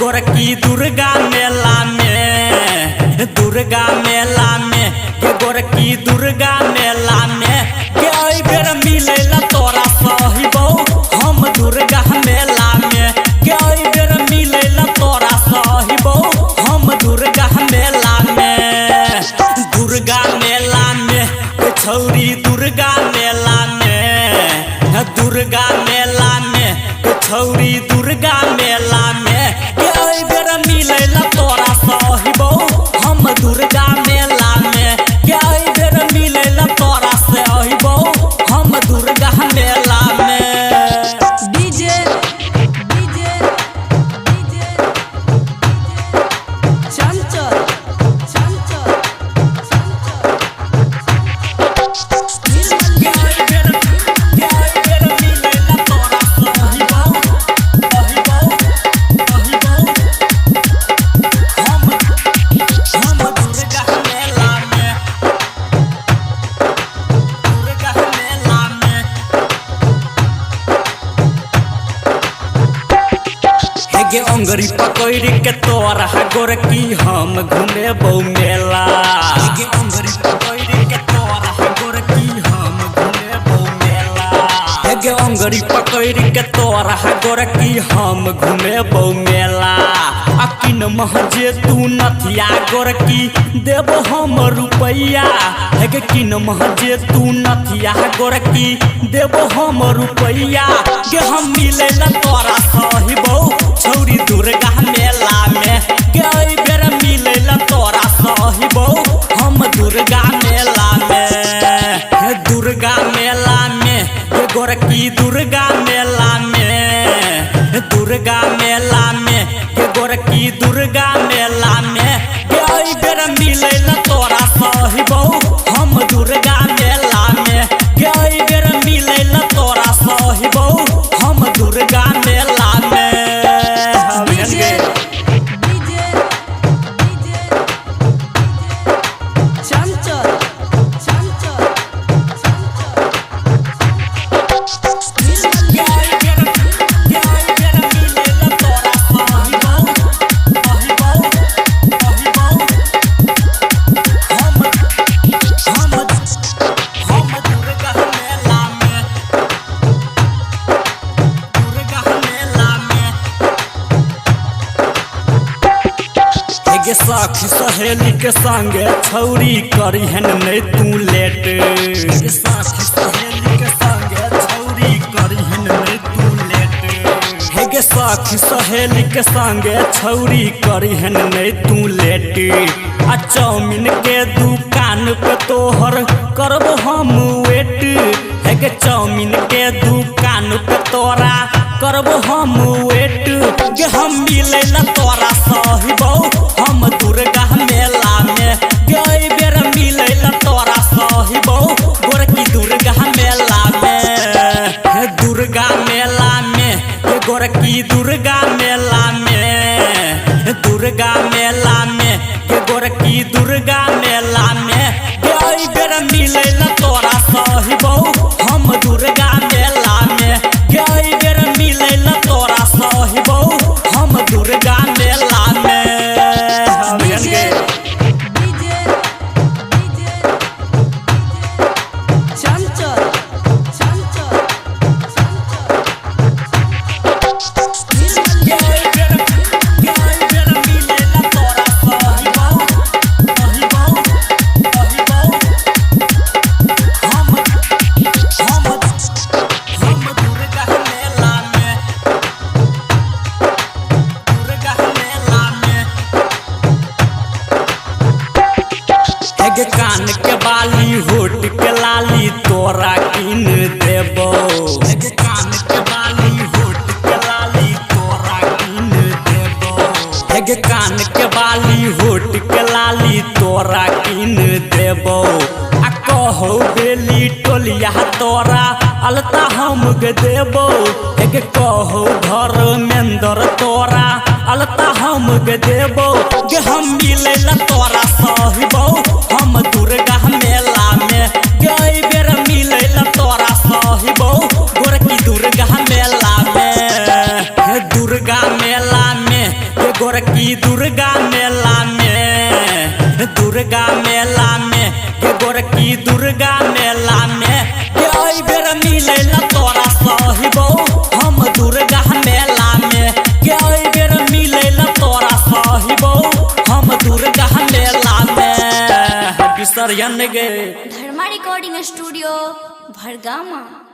गोरकी दुर्गा मेला में, दुर्गा मेला में गे गोरकी दुर्गा मेला में गे एहि बेर मिलैला तोरा सहिबौ हम दुर्गा मेला में गे एहि बेर मिलैला तोरा सहिबौ हम दुर्गा मेला में। दुर्गा मेला में गे छौरी दुर्गा मेला में, दुर्गा मेला में गे छौरी दुर्गा मेला में गे एहि बेर मिलैला तोरा सहिबौ हम दुर्गा मेला में गे एहि बेर मिलैला तोरा सहिबौ हम दुर्गा मेला में। DJ DJ DJ Chanchal Chanchal Chanchal गे एहि बेर मिलैला तोरा सहिबौ सहिबौ सहिबौ हम दुर्गा मेला में, दुर्गा मेला में। हे गे अंगरी पकड़ के तोरा गोरकी हम घुमेबौ मेला। हे गे अंगरी पकड़ के तोरा गोरकी हम घुमेबौ मेला। हे गे अंगरी पकड़ के तोरा गोरकी हम घुमेबौ मेला। अकिन महजे तू नथिया गोरकी देबो हम रुपैया। हे गे किन महजे तू नथिया गोरकी देबो हम रुपैया। गे हम मिलैला तोरा सहिबौ छौरी दुर्गा मेला में गे एहि बेर मिलैला तोरा सहिबौ हम दुर्गा मेला में। हे दुर्गा मेला में गे गोरकी दुर्गा मेला में, दुर्गा मेला में गे गोरकी दुर्गा मेला में गे एहि बेर मिलैला तोरा सहिबौ हम दुर्गा मेला में गे एहि बेर मिलैला तोरा सहिबौ हम दुर्गा मेला में। DJ DJ DJ Chanchal Chanchal Chanchal गे एहि बेर मिलैला तोरा सहिबौ सहिबौ सहिबौ हम हम हम दुर्गा मेला में, दुर्गा मेला में। हे गे सखी सहेली के संगे छौरी करिहन नै तू लेट। हे गे सखी सहेली के संगे छौरी करिहन नै तू लेट। हे गे सखी सहेली के संगे छौरी करिहन नै तू लेट। आ चाउमीन के दुकान पे तोहर करब हम वेट। हे गे चाउमीन के दुकान पे तोरा करब हम वेट। गे हम मिलैला तोरा सहिबौ हम दुर्गा मेला में गे एहि बेर मिलैला तोरा सहिबौ गोरकी दुर्गा मेला में। हे दुर्गा मेला में गे गोरकी दुर्गा मेला में, दुर्गा मेला में गे गोरकी दुर्गा मेला में गे एहि बेर मिलैला तोरा सहिबौ हम दुर्गा मेला में गे एहि बेर मिलैला तोरा सहिबौ हम दुर्गा मेला में। DJ DJ DJ Chanchal Chanchal Chanchal गे एहि बेर मिलैला तोरा सहिबौ सहिबौ सहिबौ हम हम हम दुर्गा मेला में, दुर्गा मेला में। हे गे कान के बाली होठ के लाली तोरा किन देबौ। हे गे कान के बाली होठ के लाली तोरा किन देबौ। हे गे कान के बाली होठ के लाली तोरा किन देबौ। आ कहौ बेली टोलिया तोरा अलता हम गे देबौ। हे गे कहौ धर्मेंद्र तोरा अलता हम गे देबौ। गे हम मिलैला तोरा सहिबौ हम दुर्गा मेला में गे एहि बेर मिलैला तोरा सहिबौ गोरकी दुर्गा मेला में। हे दुर्गा मेला में गे दुर्गा मेला में, दुर्गा मेला में गे गोरकी, दुर्गा मेला में गे एहि बेर मिले ला तोरा सहिबौ हम दुर्गा मेला में, गे एहि बेर मिले ला तोरा सहिबौ हम दुर्गा मेला में। बिसरियन गे। धर्मा रिकॉर्डिंग स्टूडियो भरगामा।